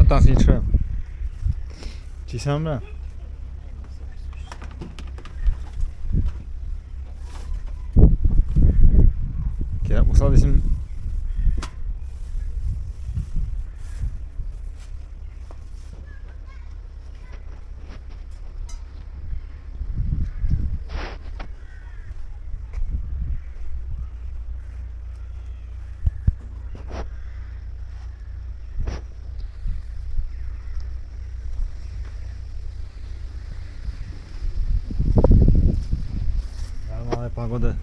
Братан, син что? Чисәм белән. Кирәк булса дисем. Нормальная погода.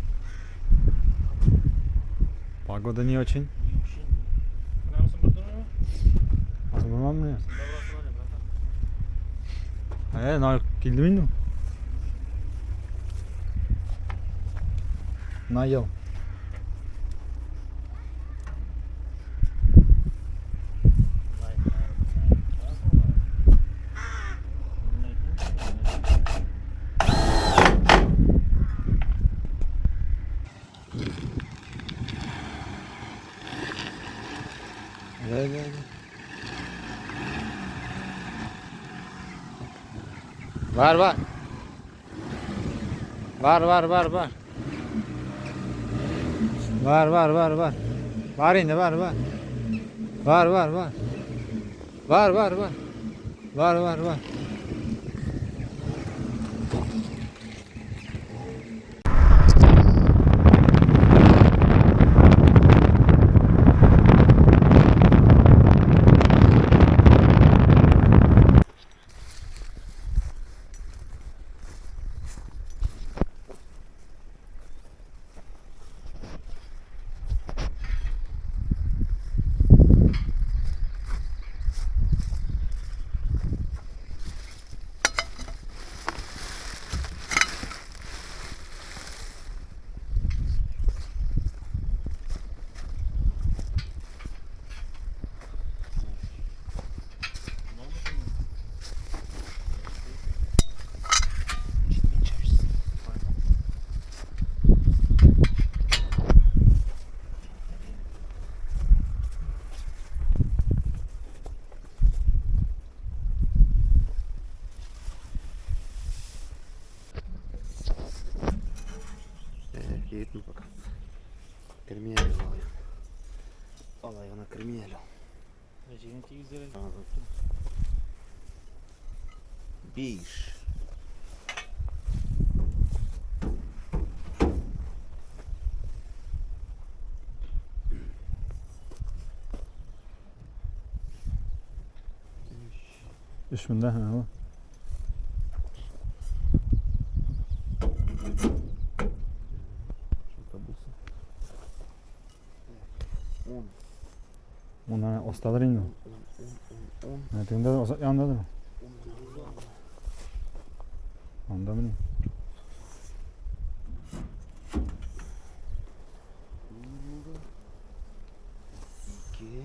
Погода не очень. Не очень. Менә бурдыңмы? Азмамы? Добросың әле, братан. Э, на килдем инде. Наел. Лайк, лайк, лайк. Да, да, да. Var var. Var var var var. Var var var var. Var indi var var. Var var var. Var var var. Var var var. Китми пока. Керми әле алай. Алай гына керми әле. Җиңел тигезләре. Биш. Өч меңдә, һә. Шунда булсын. 10, Оннан остадыр инде. 10, 10, 10, Менә тегендә дә янындадыр. 10. Анда менә. Булды. Ике.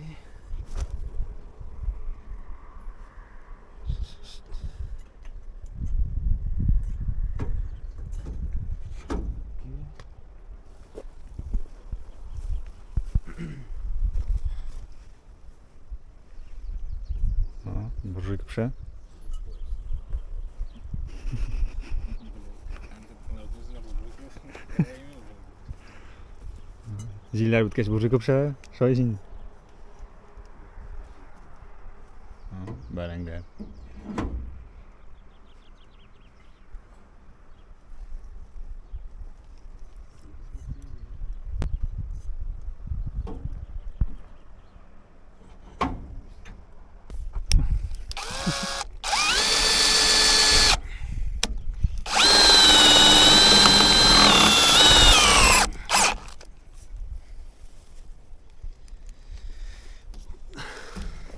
Ике. Ага, буржуйка пешә. Җилләр беткәч буржуйка пешә. Шулай син. Бәрәңге.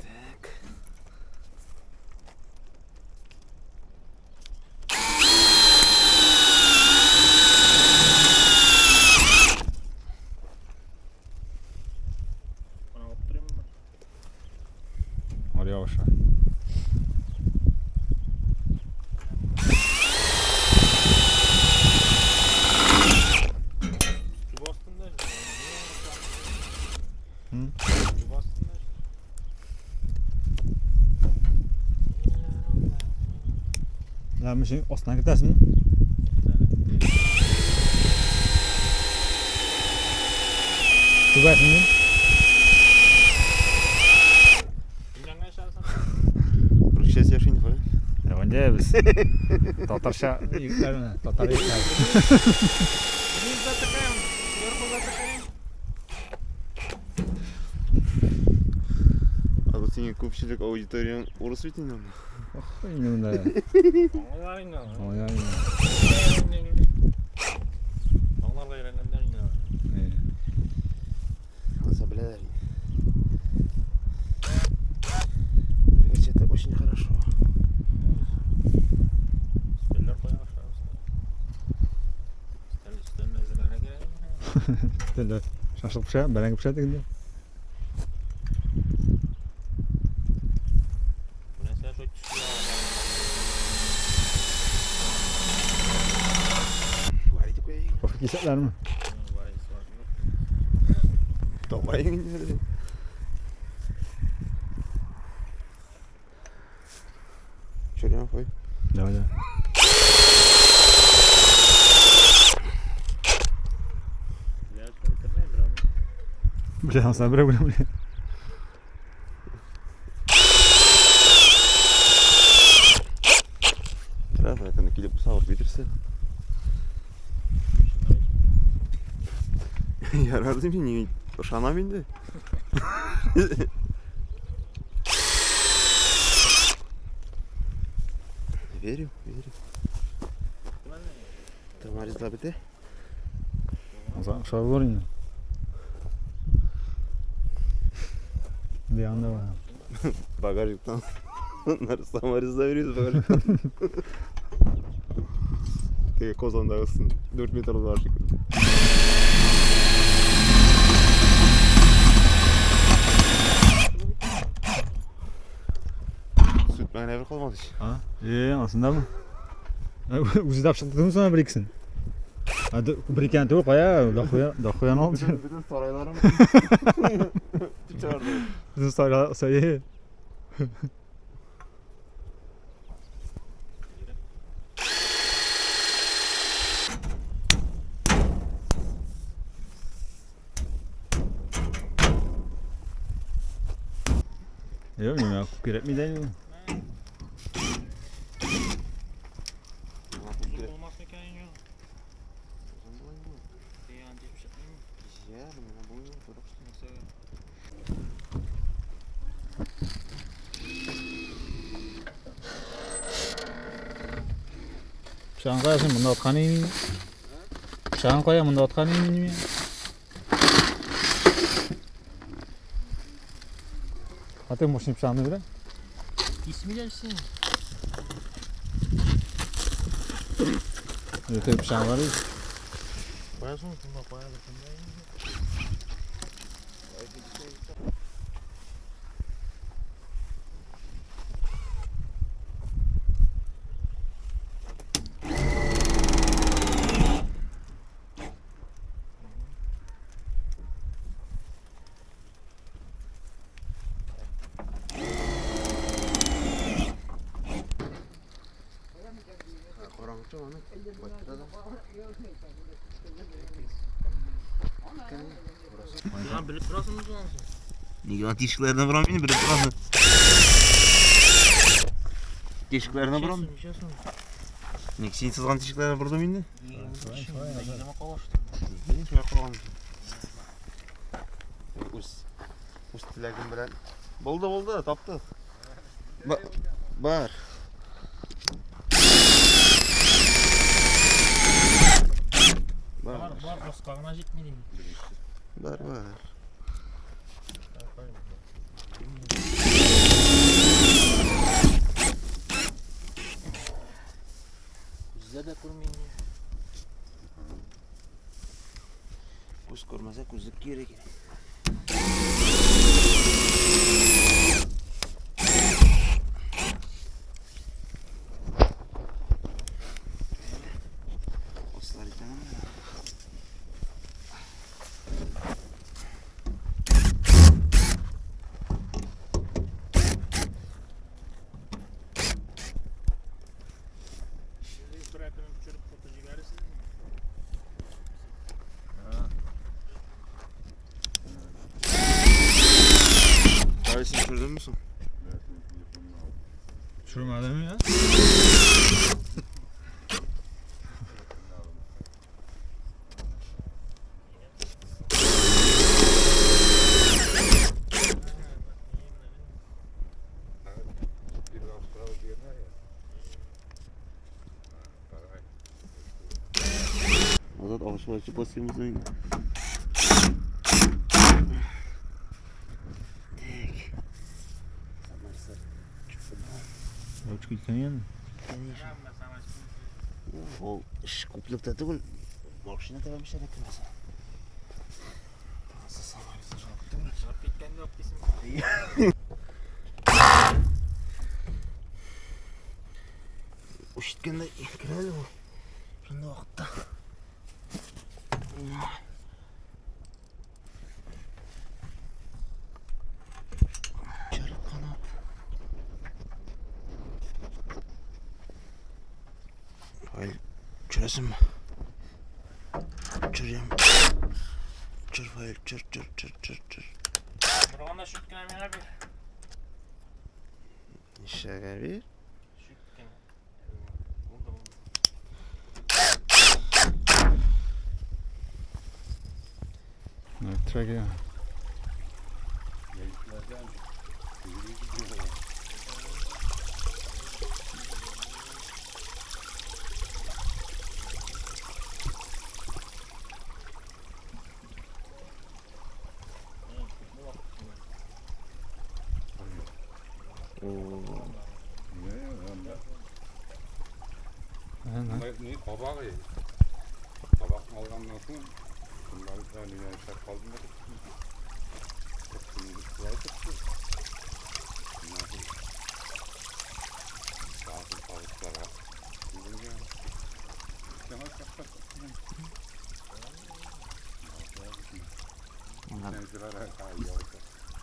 Так. Орео аша. М? Мөшен астына кертәсең. Түбәсен. Русча сөйләшә инде, Әвәндә без татарча егетләр менә, татар егетләр. Вниз затыкаем, сверху затыкаем. А вот синең күпчелек аудиторияң урыс бит инде анда. Ох, инде монда. Аңлар инде. Ой, ой. Аңларга өйрәнгәннәр инде. Ансы беләләр инде. Белгәч, это очень хорошо. Өстәлләр куя башлагыз. Өстәл өстәл әзерләргә кирәк. Өстәлдә шашлык пешә, бәрәңге пешә дигәндә. Бу нәрсә шул төсле. Варить куяйын. Кофе кисәкләрме? Давай инде. Чөрем куй. Давай, давай. Бля, ансы берәү белән бля. Тора, это килеп савып бетерсә. Ярар дим, мин ышанам инде. Верю, верю. Тамаризла бите. Ошар булыр инде. Bir anda var. Багажниктан. Самаризла верибез багажниктан. Теге Казандагысын 4 метр бар шикелле. Сүт мәгән әйбер калмады ич. Ha? Aslında mı? Үзе дә чыктымы соң бер икесен? Бер икән түгел, кая, дохуя, дохуяны алды. Бөтен сарайларым чыгарды. Безнең сарай, сарай. Юк, миңа күп кирәкми дә инде. Uzun olmaz mı икән инде? Дигән дип чыкмыйм. Менә бу торып. Нәрсә? Пычагын куясың, монда аткан идең. Пычагын куя, монда аткан идең мин. А ты мощный пычагны бирә. Кисмиләрсең. Өте пычагы бар иде. Куясың, шунда куя бер. Караңгы аны. Баттыра да. Син белеп торасыңмы соң анысы? Нигә тишекләренә борам инде, белеп торасың. Тишекләренә борам. Ничәсең? Ник син сызган тишекләренә бордым инде? Егерме калашты. Мин шулай корган. Үз теләгем белән. Булды, булды, таптык. Бар. Бар, Бар, бар, башка гына җитми дим. бар, бар. Күздә дә күрмим. Күз күрмәсә күзлек кирәк. Ослар итәм. Төшердеңме соң? Төшермәдеме я? Bir Avstralya diyenler ya. Азат агачка басыймыз инде. Так. Самарса. Очки киткән. Конечно. Ул эш күплектә түгел. Машина тәгәрмәчләре кермәсә. Самарса жалко түгел. Чыгып киткәндә үк дисең. Уш иткәндә керә әле ул. Шунда вакытта. Чарык канат. Hayır, çöresin mi? Çöreyim. Çör hayır, çör çör çör çör çör. Борганда шүт кенә миңа бир. Нишәгә бир? Шүт кенә. Булды, булды. Трагедия. Oo. Ne kabak ya. Kabak algandan soң bunlar ne эшләп калдым да. Шулай чыкты. Тагы тавыкларга.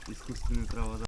Искусственный травада.